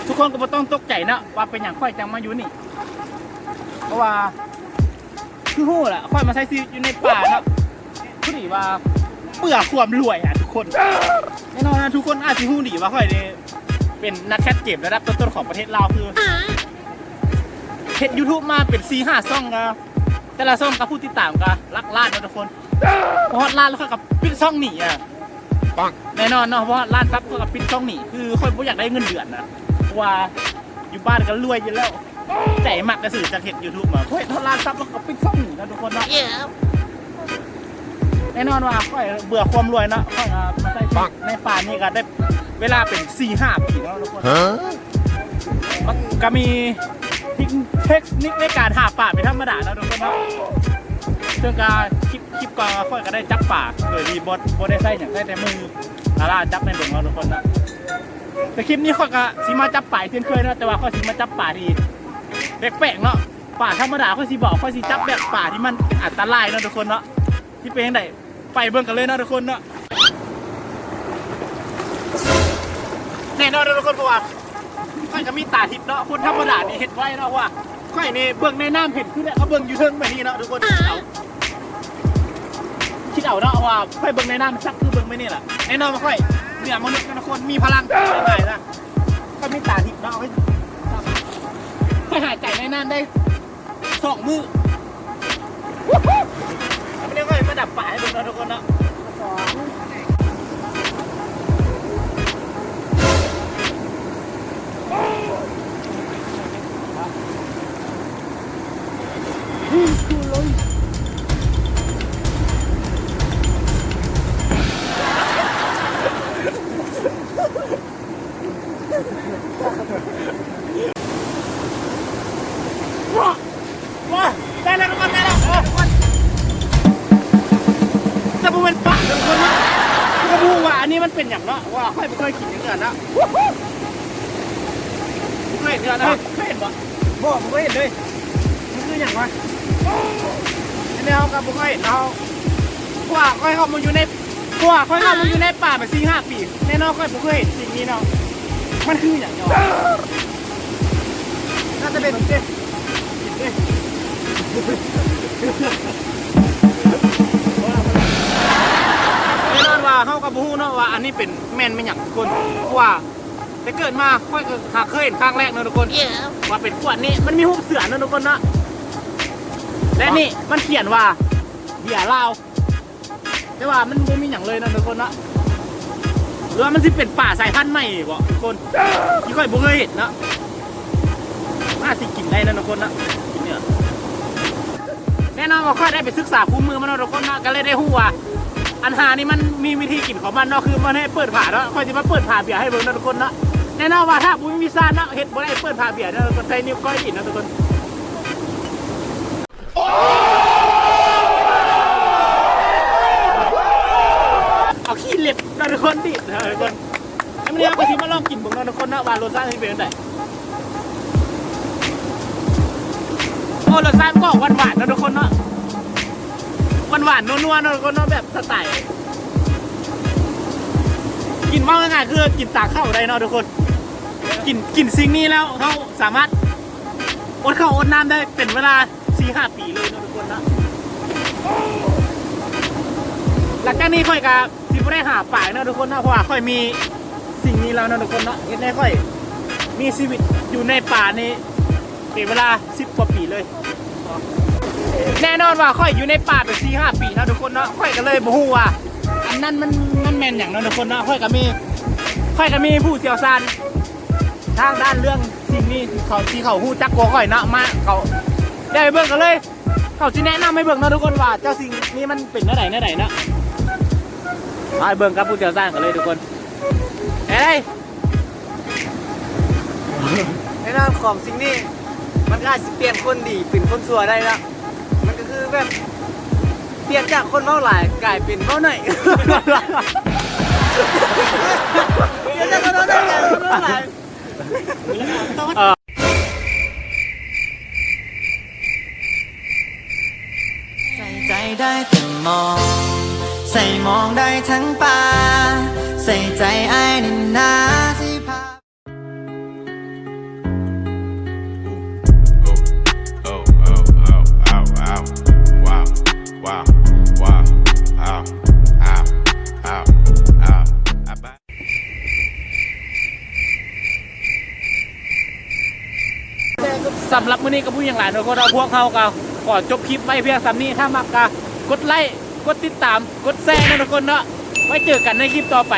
ທຸກຄົນກໍບໍ່ຕ້ອງຕົກໃຈເນາະ ວ່າເປັນຫຍັງຂ້ອຍຈັ່ງມາຢູ່ນີ້ ເພາະວ່າ ຄືຮູ້ລະ ຂ້ອຍມາໃຊ້ຊີວິດຢູ່ໃນປ່າເນາະ ພໍດີວ່າເບື່ອຄວາມລວຍອະທຸກຄົນ. ແນ່ນອນນະ ທຸກຄົນອາດຊິຮູ້ດີວ່າຂ້ອຍນີ້ເປັນນັກແຄດເກມລະດັບຕົ້ນໆຂອງປະເທດລາວ ຄືເຮັດຢູທູບມາເປັນສີ່ຫ້າຊ່ອງ ກໍແຕ່ລະຊ່ອງກໍຜູ້ຕິດຕາມກໍຫຼັກລ້ານເນາະທຸກຄົນ. ພໍຮອດລ້ານແລ້ວຂ້ອຍກໍປິດຊ່ອງໜີອະ. ແນ່ນອນເນາະ ເພາະວ່າລ້ານຊັບຂ້ອຍກໍປິດຊ່ອງໜີ ຄືຂ້ອຍບໍ່ຢາກໄດ້ເງິນເດືອນນະ ເພາະວ່າຢູ່ບ້ານກໍລວຍຢູ່ແລ້ວ ໃຈມັກກະຊື່ ຈັກເຮັດຢູທູບມາ ພໍເຮັດຮອດລ້ານຊັບແລ້ວກໍປິດຊ່ອງໜີເນາະທຸກຄົນເນາະ. ແນ່ນອນວ່າຂ້ອຍເບື່ອຄວາມລວຍເນາະ ຂ້ອຍກໍມາໃຊ້ຊີວິດໃນປ່ານີ້ກໍໄດ້ເວລາເປັນສີ່ຫ້າປີແລ້ວທຸກຄົນ. ມັນກໍມີເທັກ ເທັກນິກໃນການຫາປາເປັນທຳມະດາເນາະທຸກຄົນເນາະ ເຊິ່ງກໍຄລິບ ຄລິບກ່ອນຂ້ອຍກໍໄດ້ຈັບປາໂດຍທີ່ບໍ່ ບໍ່ໄດ້ໃຊ້ຫຍັງ ໃຊ້ແຕ່ມື ອາລາຈັບໃຫ້ເບິ່ງເນາະທຸກຄົນເນາະ. ແຕ່ຄລິບນີ້ຂ້ອຍກໍຊິມາຈັບປາເຊັ່ນເຄີຍເນາະ ແຕ່ວ່າຂ້ອຍຊິມາຈັບປາທີ່ແປກໆເນາະ. ປາທຳມະດາຂ້ອຍຊິບໍ່ ຂ້ອຍຊິຈັບແບບປາທີ່ມັນອັນຕະລາຍເນາະທຸກຄົນເນາະ ຊິເປັນຈັ່ງໃດ ໄປເບິ່ງກັນເລີຍເນາະທຸກຄົນເນາະ. ແນ່ນອນເນາະທຸກຄົນ ເພາະວ່າຂ້ອຍກໍມີຕາທິບເນາະ ຄົນທຳມະດານີ້ເຮັດໄວເນາະ ເພາະວ່າຂ້ອຍນີ້ເບິ່ງໃນນ້ຳເຫັນຄືແບບເຮົາເບິ່ງຢູ່ເທິງແບບນີ້ເນາະທຸກຄົນ. ເອົາ ຄິດເອົາເນາະ ເພາະວ່າຂ້ອຍເບິ່ງໃນນ້ຳສັກຄືເບິ່ງແບບນີ້ລະ. ແນ່ນອນວ່າຂ້ອຍເໜືອມະນຸດເນາະທຸກຄົນ ມີພະລັງ ງ່າຍໆນະ ຂ້ອຍມີຕາທິບເນາະ ຂ້ອຍຫາຍໃຈໃນນ້ຳໄດ້ ສອງມື້ ແລ້ວກໍມາດັບປາໃຫ້ເບິ່ງເນາະທຸກຄົນເນາະ. ວ້າ ວ້າ ໄດ້ແລ້ວທຸກຄົນ ໄດ້ແລ້ວ ເອີ ທຸກຄົນ ແຕ່ບໍ່ແມ່ນປາເດີທຸກຄົນເນາະ. ກໍບໍ່ຮູ້ວ່າອັນນີ້ມັນເປັນຫຍັງເນາະ ເພາະວ່າຂ້ອຍບໍ່ເຄີຍກິນຈັກເທື່ອນະ ບໍ່ເຄີຍເຫັນເທື່ອນະ. ເອີ ເຄີຍເຫັນບໍ່? ບໍ່ ບໍ່ເຄີຍເຫັນເລີຍ. ມັນຄືຫຍັງວະ? ອັນນີ້ເຮົາກໍບໍ່ເຄີຍເຫັນເນາະ ເພາະວ່າຂ້ອຍເຂົ້າມາຢູ່ໃນ ເພາະວ່າຂ້ອຍເຂົ້າມາຢູ່ໃນປ່າມາສີ່ຫ້າປີ ແນ່ນອນຂ້ອຍບໍ່ເຄີຍເຫັນສິ່ງນີ້ເນາະ. ມັນຄືຫຍັງເນາະ? ໜ້າຈະເປັນ ແນ່ນອນວ່າເຮົາກໍບໍ່ຮູ້ເນາະວ່າອັນນີ້ເປັນ ແມ່ນແມ່ນຫຍັງທຸກຄົນ ເພາະວ່າແຕ່ເກີດມາຂ້ອຍກໍຫາເຄີຍເຫັນຄັ້ງແລກເນາະທຸກຄົນ ວ່າເປັນຂວດນີ້ ມັນມີຮູບເສືອເນາະທຸກຄົນເນາະ ແລະນີ້ມັນຂຽນວ່າເບຍລາວ. ແຕ່ວ່າມັນບໍ່ມີຫຍັງເລີຍເນາະທຸກຄົນເນາະ ຫຼືວ່າມັນຊິເປັນປາສາຍພັນໃໝ່ບໍທຸກຄົນ ທີ່ຂ້ອຍບໍ່ເຄີຍເຫັນເນາະ. ໜ້າຊິກິນໄດ້ເນາະທຸກຄົນເນາະ ກິນເນາະ. ແນ່ນອນວ່າຂ້ອຍໄດ້ໄປສຶກສາຄູ່ມືມາເນາະທຸກຄົນເນາະ ກໍເລີຍໄດ້ຮູ້ວ່າອັນຫານີ້ມັນມີວິທີກິນຂອງມັນເນາະ ຄືມັນໃຫ້ເປີດຝາເນາະ. ຂ້ອຍຊິມາເປີດຝາເບຍໃຫ້ເບິ່ງເນາະທຸກຄົນເນາະ. ແນ່ນອນວ່າຖ້າບໍ່ມີວິຊາເນາະ ເຮັດບໍ່ໄດ້ເປີດຝາເບຍເນາະ ກໍໃຊ້ນິ້ວກ້ອຍດີດເນາະທຸກຄົນ. ເອົາຂີ້ເລັບເນາະທຸກຄົນ ດີດເນາະທຸກຄົນ. ແລ້ວມື້ນີ້ເຮົາກໍຊິມາລອງກິນເບິ່ງເນາະທຸກຄົນເນາະ ວ່າລົດຊາດຊິເປັນຈັ່ງໃດ. ໂອ້ ລົດຊາດມັນກໍຫວານໆເນາະທຸກຄົນເນາະ ຫວານໆນົວໆເນາະທຸກຄົນເນາະ ແບບສະໄຕ ກິນ ເວົ້າງ່າຍໆຄືກິນຕາເຂົ້າໄດ້ເນາະທຸກຄົນ. ກິນ ກິນສິ່ງນີ້ແລ້ວເຮົາສາມາດອົດເຂົ້າອົດນ້ຳໄດ້ເປັນເວລາ ສີ່ຫ້າປີເລີຍເນາະທຸກຄົນເນາະ. ຫຼັງຈາກນີ້ຂ້ອຍກະຊິບໍ່ໄດ້ຫາປາເນາະທຸກຄົນເນາະ ເພາະວ່າຂ້ອຍມີສິ່ງນີ້ແລ້ວເນາະທຸກຄົນເນາະ ເຮັດໃຫ້ຂ້ອຍມີຊີວິດຢູ່ໃນປ່ານີ້ເປັນເວລາສິບກວ່າປີເລີຍ. ແນ່ນອນວ່າຂ້ອຍຢູ່ໃນປ່າໄປສີ່ຫ້າປີເນາະທຸກຄົນເນາະ ຂ້ອຍກໍເລີຍບໍ່ຮູ້ວ່າອັນນັ້ນມັນ ມັນແມ່ນຫຍັງເນາະທຸກຄົນເນາະ. ຂ້ອຍກໍມີ ຂ້ອຍກໍມີຜູ້ຊ່ຽວຊານ ທາງດ້ານເລື່ອງສິ່ງນີ້ ທີ່ເຂົາ ທີ່ເຂົາຮູ້ຈັກກວ່າຂ້ອຍເນາະ ມາ ເຂົາ ດຽວໄປເບິ່ງກັນເລີຍ ເຂົາຊິແນະນຳໃຫ້ເບິ່ງເນາະທຸກຄົນ ວ່າເຈົ້າສິ່ງນີ້ມັນເປັນແນວໃດແນວໃດເນາະ. ໄປເບິ່ງກັບຜູ້ຊ່ຽວຊານກັນເລີຍທຸກຄົນ. ເອີຍ ແນ່ນອນຂອງສິ່ງນີ້ ມັນກໍອາດຊິປ່ຽນຄົນດີເປັນຄົນຊົ່ວໄດ້ເນາະ. ມັນກໍຄືແບບ ປ່ຽນຈາກຄົນເວົ້າຫຼາຍກາຍເປັນເວົ້າໜ້ອຍ. ປ່ຽນຈາກຄົນເວົ້າໜ້ອຍກາຍເປັນຄົນເວົ້າຫຼາຍ. ໃສ່ໃຈໄດ້ແຕ່ມອງ ໃສ່ມອງໄດ້ທັງປ່າ ໃສ່ໃຈອ້າຍແນ່ນາ ຊິພາ ສຳລັບມື້ນີ້ກໍບໍ່ມີຫຍັງຫຼາຍເນາະ ພວກເຮົາກໍຂໍຈົບຄລິບໄວ້ພຽງສ່ຳນີ້. ຖ້າມັກກໍກົດໄລ້ ກົດຕິດຕາມ ກົດແຊເນາະທຸກຄົນເນາະ. ໄວ້ເຈີກັນໃນຄລິບຕໍ່ໄປ.